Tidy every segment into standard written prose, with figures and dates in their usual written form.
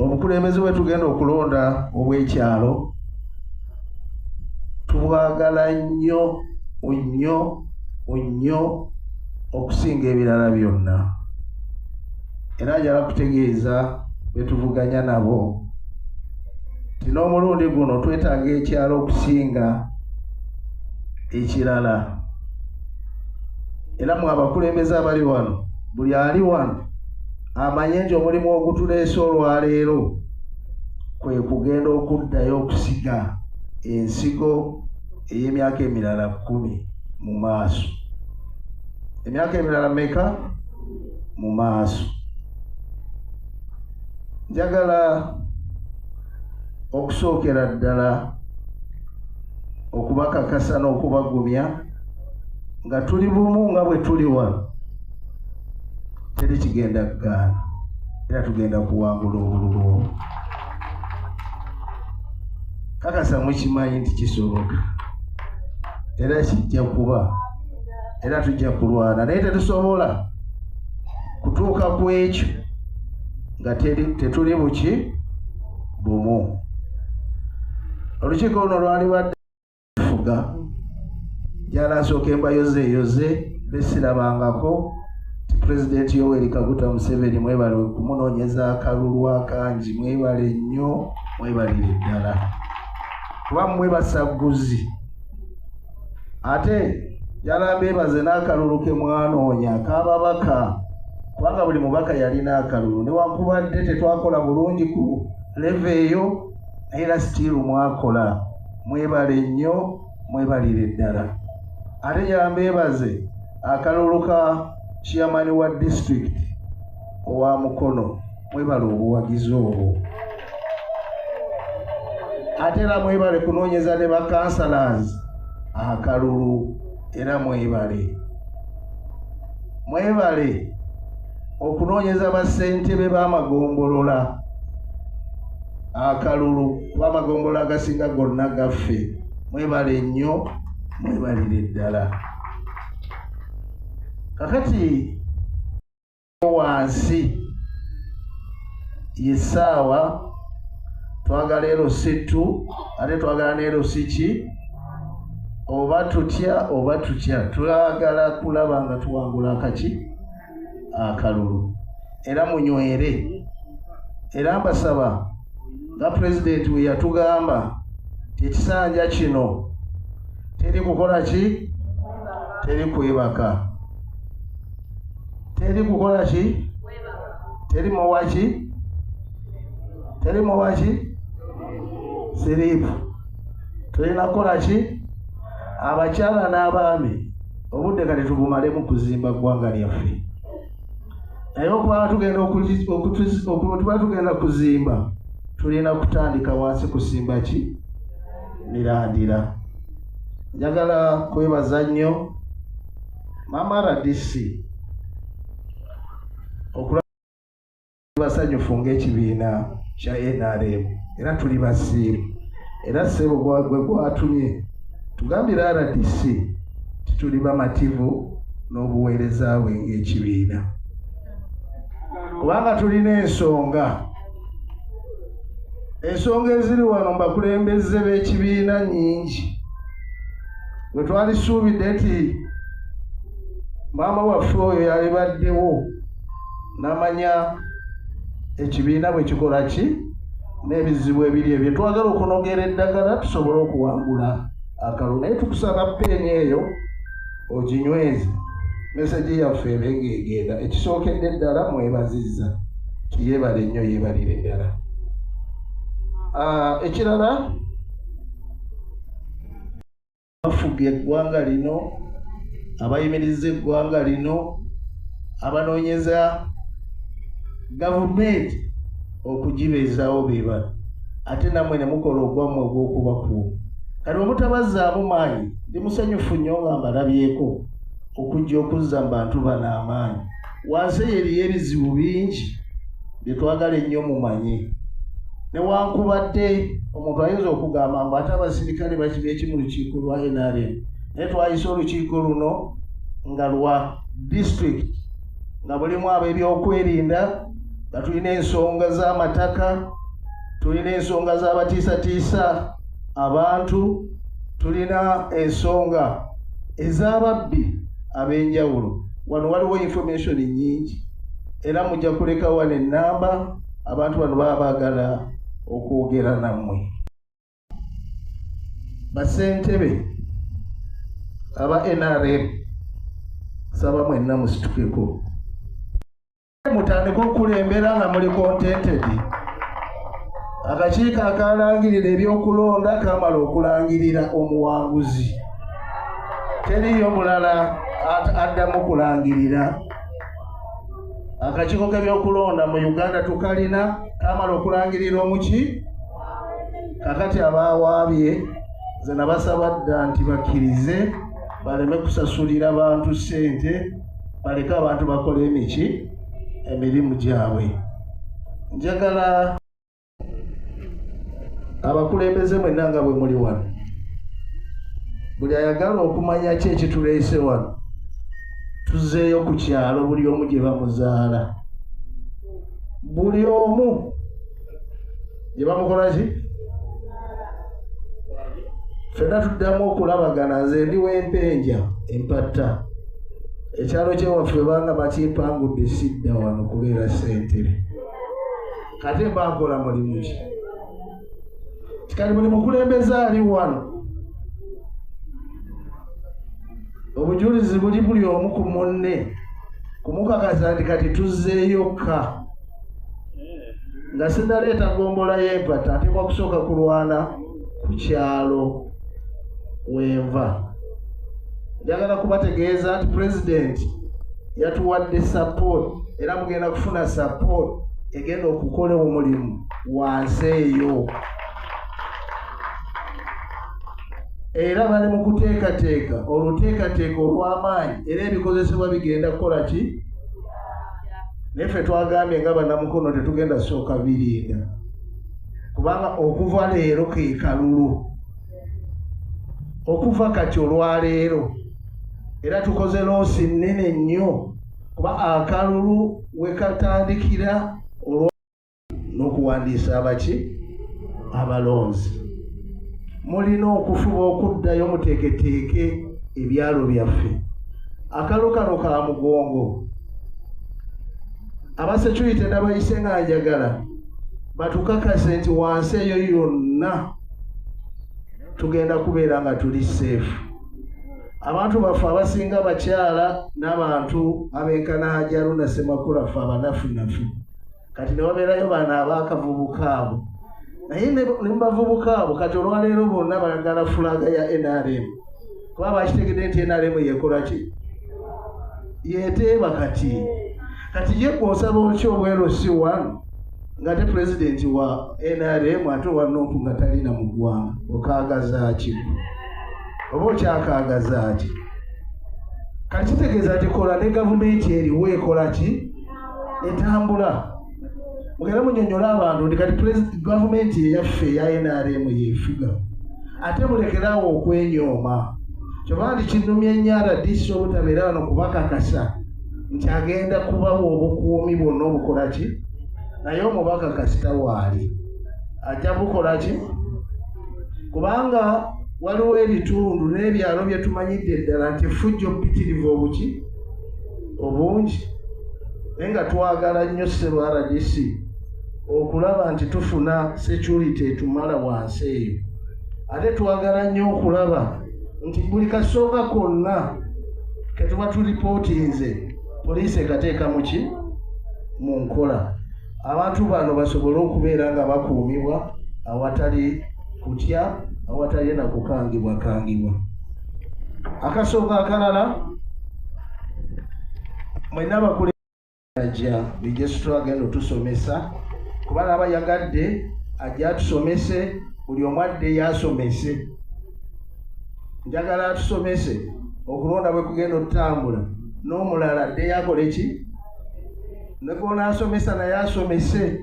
Obukulembeze bwe tugenda okulonda obw'ekyalo tubwagala nnyo nnyo nnyo okusinga ebirala byonna. Era njagala kutegeeza be tuvuganya nabo nti n'omulundi guno twetaaga ekyalo okusinga ekirala. Era mwe abakulembeze abali wano, buli ali wano amanye nti omulimu ogutuleese olwaleero kwe kugenda okuddayo okusiga ensigo ey'emyaka emirala 10 mu maaso. Emyaka emirala meka mu maaso? Njagala okusookera ddala okubakakasa n'okubagumya nga tuli bumu nga bwe tuli wano, teri kigenda kugaana, era tugenda kuwangula obululu obwo. Kakasa mukimanyi nti kisoboka era kijja kuba, era tujja kulwana, naye tetusobola kutuuka ku ekyo nga tetuli buki bumu. Olukiiko luno lwalibadde fuga njala nsooka embayozeeyoze besirabangako ti Pulezidenti Yoweri Kaguta Museveni mwebale okumunoonyeza akalulu akangi, mwebale nnyo, mwebalire ddala, kuba mmwe basagguzi. Ate njala mbeebaze n'akalulu ke mwanoonya ak'ababaka, kubanga buli mubaka yalina akalulu, newankubadde tetwakola bulungi ku level eyo, naye era still mwakola, mwebale nnyo, mwebalire ddala. Ate njala mbeebaze akalulu ka chairman wa district owa Mukono, mwebale obuwagizi obwo. Ate era mwebale kunoonyeza ne ba councillors akalulu, era mwebale okunoonyeza bassentebe b'amagombolola akalulu, kuba amagombolola agasinga gonna gaffe. Mwebale nnyo, mwebalire ddala. Kakati wansi y'essaawa twagala LC2, ate twagala ne LC ki, oba tutya oba tutya, twagala kulaba nga tuwangula akaki akalulu. Era munywere, era mbasaba nga pulezidenti we yatugamba nti ekisanja kino teri kukola ki, teri kwebaka, teri kukola ki, teri muwaki, teri muwaki siriipu, tulina kukola ki? Abakyala n'abaami, obudde kati tubumalemu kuzimba ggwanga lyaffe, naye okuba tuba tugenda kuzimba tulina kutandika wansi kusimba ki mirandira. Njagala kwebaza nnyo Mama RDC okulaba basanyufu ng'ekibiina kya NRM, era tuli basiimu, era ssebo gwe gwatumye tugambire RDC tituli bamativu n'obuweereza bwe ng'ekibiina, kubanga tulina ensonga eziri wano mu bakulembeze b'ekibiina nnyingi. Bwe twalisuubidde nti maama waffe oyo yalibaddewo n'amanya ekibiina bwe kikola ki n'ebizibu ebiri ebyo twagala okunogera eddagala tusobole okuwangula akalulu, naye tukusaba peeni eyo oginyweze, message yaffe ebe ng'egenda. Ekisookedde ddala mwebazizza, yeebale nnyo, yeebalire ddala. Ekirala, abafuga eggwanga lino, abayimiriza eggwanga lino, abanoonyeza gavumenti okugibeezaawo be bano, ate nammwe ne mukola ogwammwe ogw'okubakuuma. Kati omutabazzaamu maanyi, ndi musanyufu nnyo nga mbalabyeko okujja okuzza mu bantu bano amaanyi. Wansi eyo eriyo ebizibu bingi bye twagala ennyo mumanye, newankubadde omuntu ayinza okugamba mbu ate abasirikale bakibye eki mu lukiiko lwa NRM, naye twayise olukiiko luno nga lwa district, nga mulimu ab'ebyokwerinda, Nga tulina ensonga z'amataka, tulina ensonga z'abatiisatiisa abantu, tulina ensonga ez'ababbi ab'enjawulo. Wano waliwo information nnyingi, era mujja kuleka wano ennamba, abantu bano baba baagala okwogera nammwe. Bassentebe aba NRM, saba mwenna musitukeko, mutandike okukulembera nga muli contented. Akakiiko akalangirira ebyokulonda kamala okulangirira omuwanguzi, teriyo mulala addamu kulangirira. Akakiiko k'ebyokulonda mu Uganda tukalina, kamala okulangirira omuki. Kakati abawaabye nze nabasaba dda nti bakkirize baleme kusasulira bantu ssente, baleke abantu bakole emiki emirimu gyabwe. Njagala abakulembeze mwenna nga bwe muli wano, buli ayagala okumanya ki ekituleese wano, tuzzeeyo ku kyalo buli omu gye bamuzaala, buli omu gye bamukola ki, ffenna tuddamu okulabagana. Nze ndi w'Empenja Empatta, ekyalo kyewaffe banga bakimpangudde, sidda wano kubeera ssentebe, kate mba nkola mulimu ki? Kikali buli mukulembeze ali wano, obujulizi buli buli omu ku munne kumukakasa nti kati tuzzeeyo kka. Nga sinaleeta gombola y'Empata, nteekwa kusooka kulwana ku kyalo wenva. Njagala kubategeeza nti pulezidenti yatuwadde support, era mugenda kufuna support egenda okukola omulimu wansi eyo. Era bali mu kuteekateeka oluteekateeka olw'amaanyi, era ebikozesebwa bigenda kukola ki? Naye ffe twagambye nga bannamukono tetugenda sooka birinda, kubanga okuva leero ke kalulu, okuva kati olwaleero, era tukoze loosi nnene nnyo, kuba akalulu we katandikira olwa n'okuwandiisa abaki abalonzi. Mulina okufuba okuddayo muteeketeeke ebyalo byaffe. Akalu kano ka mugongo, abasecurity nabayise nga njagala batukakase nti wansi eyo yonna tugenda kubeera nga tuli safe. Abantu baffe abasinga bakyala n'abantu abenkana Hajaruna Ssemakula, ffe abanafunafu. Kati ne wabeerayo bano abaakavubuka abo, naye ne mubavubuka abo kati olwaleero bonna bagala fulaga ya NRM, kuba bakitegedde nti NRM yekola ki, yeteeba. Kati ye gw'osaba otya obwero si wano ng'ate pulezidenti wa NRM ate owa NUP nga talina mu ggwanga, okaagaza ki oba okyakaagaza ki? Kati kitegeeza nti kola ne gavumenti eriwo ekola ki, etambula. Mugende munyonyole abantu nti kati gavumenti eyaffe eya NRM yeefuga, ate mulekeraawo okwenyooma. Kyova nti kinumye nnyo RDC obutabeera wano kubakakasa nti agenda kubawa obukuumi bwonna obukola ki, naye omubaka kasita waali ajja bukola ki, kubanga waliwo ebitundu n'ebyalo bye tumanyidde ddala nti effujjo ppitirivu obuki obungi, naye nga twagala nnyo ssebo RDC okulaba nti tufuna security etumala wansi eyo. Ate twagala nnyo okulaba nti buli kasonga konna ketuba tulipootinze, poliisi ekateeka muki mu nkola, abantu bano basobole okubeera nga bakuumibwa awatali kutya, awatali na kukangibwa kangibwa. Akasonga akalala, mwenna bakule ajja registrar agenda otusomesa, kuba naba yagadde ajja atusomese, buli omu adde yasomese. Njagala atusomese okulonda bwe kugenda otutambula, n'omulala adde yakole ki, negonaasomesa naye asomese,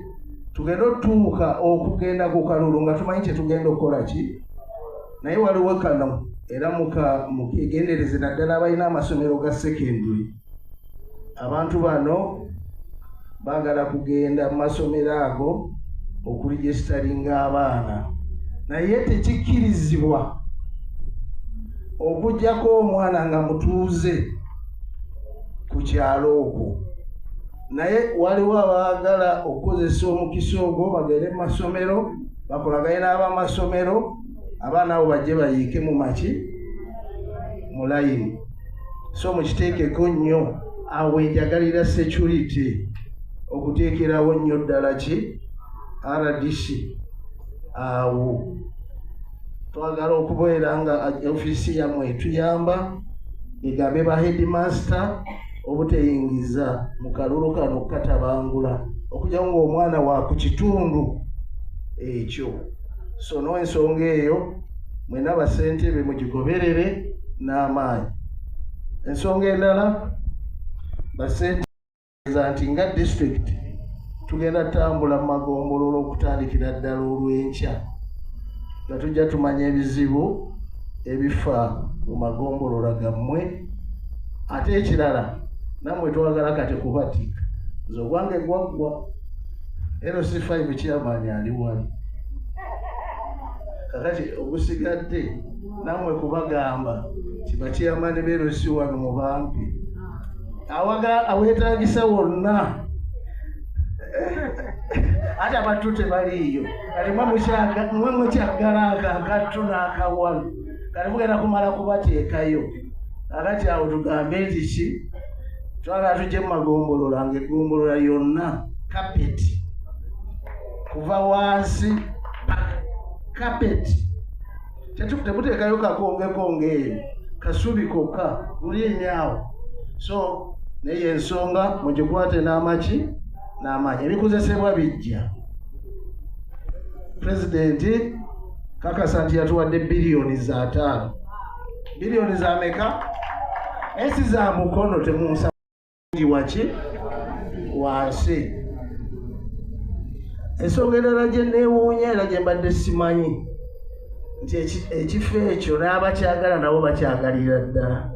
tugende otutuuka okugenda ku kalulu nga tumanyi kyetugenda okukola ki. Naye waliwo kano era mukegendereze, naddala abalina amasomero ga secondary. Abantu bano Baagala kugenda mu masomero ago okuregisitaringa abaana, naye tekikkirizibwa okuggyako omwana nga mutuuze ku kyalo okwo. Naye waliwo abaagala okukozesa omukisa ogwo bagende mu masomero bakolagane n'abamasomero, abaana abo bajje bayiike mu maki mu layini. So mukiteekeko nnyo awo, enjagalira security okuteekerawo nnyo ddala ki RDC. Awo twagala okubeera nga ofiisi yammwe etuyamba egambe ba headmaster obuteyingiza mu kalulu kano katabangula, okujjawo ng'omwana wa ku kitundu ekyo. So n'ensonga eyo mwena basentebe mugigoberere n'amaanyi. Ensonga endala basenteza nti nga disitulikiti tugenda tutambula mu magombolola okutandikira ddala olw'enkya, nga tujja tumanya ebizibu ebifa mu magombolola gammwe. Ate ekirala nammwe twagala kati kubatika, nze ogwange gwaggwa, LC5 chairman ali wali, kakati ogusigadde nammwe kubagamba ti bachairman be LC wano mubampi aweetagisa wonna, ate abattu tebaliiyo. Kati mwe mukyaggala ako akattu n'akawalu, kati mugenda kumala kubateekayo. Kakati awo tugambe nti ki twagala tujje mu magombolola ng'eggombolola yonna kapeti kuva wansi kapeti, temuteekayo kakongekonge eyo kasubi kokka lulinyaawo. So naye ensonga mugikwate n'amaki n'amaanyi, ebikozesebwa bijja. Pulezidenti kakasa nti yatuwadde biliyoni za 5, biliyoni za meka esi za mukono temunsa waki wansi. Ensonga endala gye neewuunya era gye mbadde simanyi nti ekifo ekyo n'abakyagala nabo bakyagalira ddala,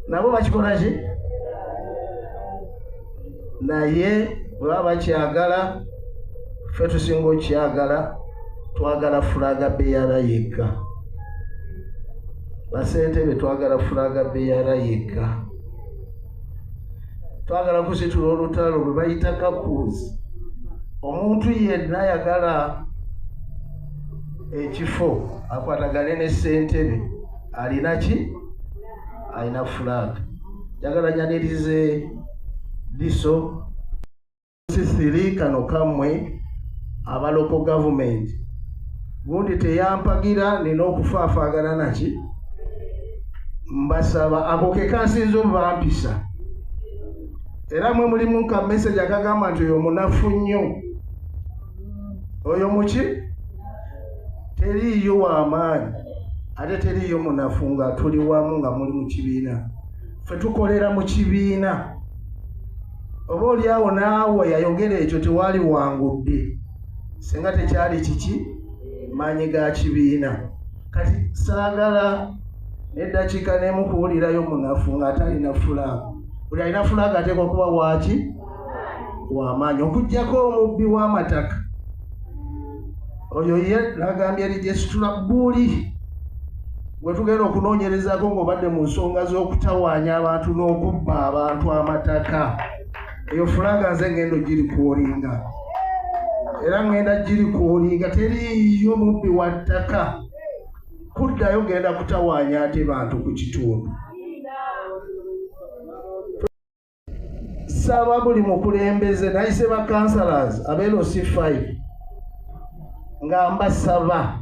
nabo bakikola ki, naye bwe baba bakyagala ffe tusinga okyagala. Twagala flag bearer yekka, basentebe, twagala flag bearer yekka. Twagala kusitula olutalo lwe bayita kakuuzi. Omuntu yenna ayagala ekifo akwatagane ne ssentebe alina ki, alina flag. Njagala nyanirize DISO sisiri kano kammwe aba local government. Gundi teyampagira, nina okufaafaagana naki. Mbasaba ako ke kansinza obubampisa, era mwe mulimu ka message akagamba nti oyo munafu nnyo, oyo muki, teriiyo w'amaanyi ate teriiyo munafu nga tuli wamu, nga muli mu kibiina. Ffe tukolera mu kibiina. Oba oliawo naawe yayogera ekyo tewaali wangudde singa tekyali kiki maanyi ga kibiina. Kati saagala n'eddakiika n'emu kuwulirayo munafu ng'ate alina flag. Buli alina flag ateekwa kuba waaki w'amaanyi, okuggyako omubbi w'amataka oyo ye nagambye registrar buli gwe tugenda okunoonyerezaako ng'obadde mu nsonga z'okutawaanya abantu n'okubba abantu amataka. Eyo flag nze ngenda ogirecallinga, era ngenda girecallinga. Teriiyo mubbi wa ttaka kuddayo genda kutawaanya ate bantu ku kitundu. Saba buli mukulembeze, nayise ba councillors abe LC5 nga mbasaba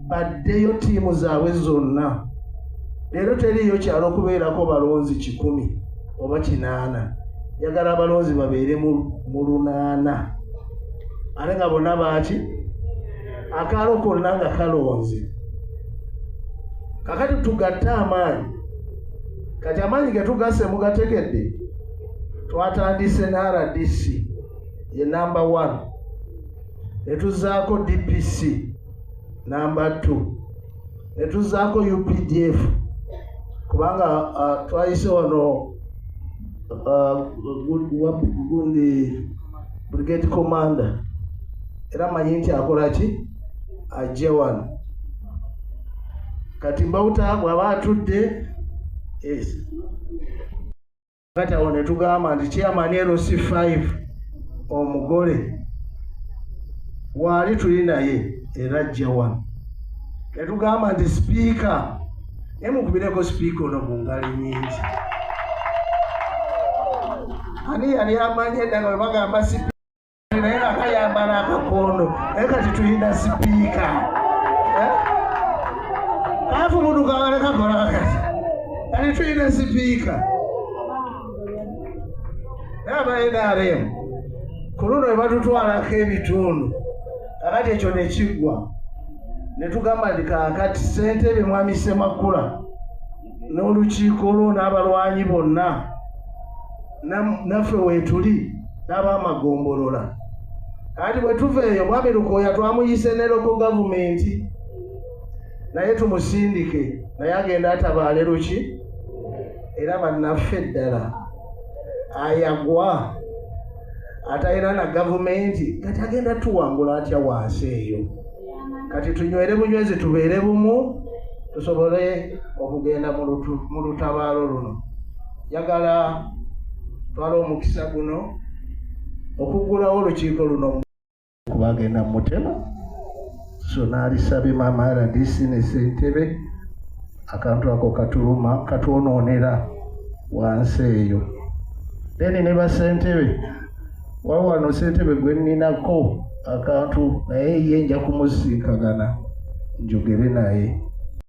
baddeyo ttiimu zaabwe zonna. Leero teriiyo kyalo okubeerako balonzi 100 oba 80, njagala abalonzi babeere mu 800, ate nga bonna baaki akaalo konna nga kalonzi. Kakati tugatte amaanyi. Kati amaanyi ge tugasse mugategedde. Twatandise ne RDC ye number 1, ne tuzaako DPC number 2, ne tuzaako UPDF, kubanga twayise wano. Gundi brigade commander, era manyi nti akola ki, ajje wano. Kati Mbawuta bw'aba atudde, kati awo ne tugamba nti chairman LC5 omugole waali tuli naye era ajja wano. Ne tugamba nti sipiika, naye mukubireko sipiika ono mu ngalo nnyingi. Ani yali amanyi edda nga bwe bagamba sipiika naye nga kayambala akakondo, naye kati tulina sipiika kafubutuka nga tekakola kati, kati tulina sipiika. Naye aba NRM ku luno bwe batutwalako ebitundu, kakati ekyo ne kiggwa, ne tugamba nti kaakati ssentebe Mwami Ssemakula n'olukiiko lwo n'abalwanyi bonna naffe weetuli n'abamagombolola. Kati bwe tuva eyo, Mwami Lukooya twamuyise ne local government, naye tumusindike naye agenda atabaale luki. Era bannaffe ddala ayagwa atalina na gavumenti kati agenda tuwangula atya wansi eyo? Kati tunywere bunywezi, tubeere bumu, tusobole okugenda mu lutabaalo luno. Njagala twala omukisa guno okuggulawo olukiiko luno kubagenda mutema. So naalisabye maama RDC ne ssentebe, akantu ako katuluma, katwonoonera wansi eyo. Then ne bassentebe waliwo wano, ssentebe gwe nninako akantu naye ye nja kumusinkagana njogere naye.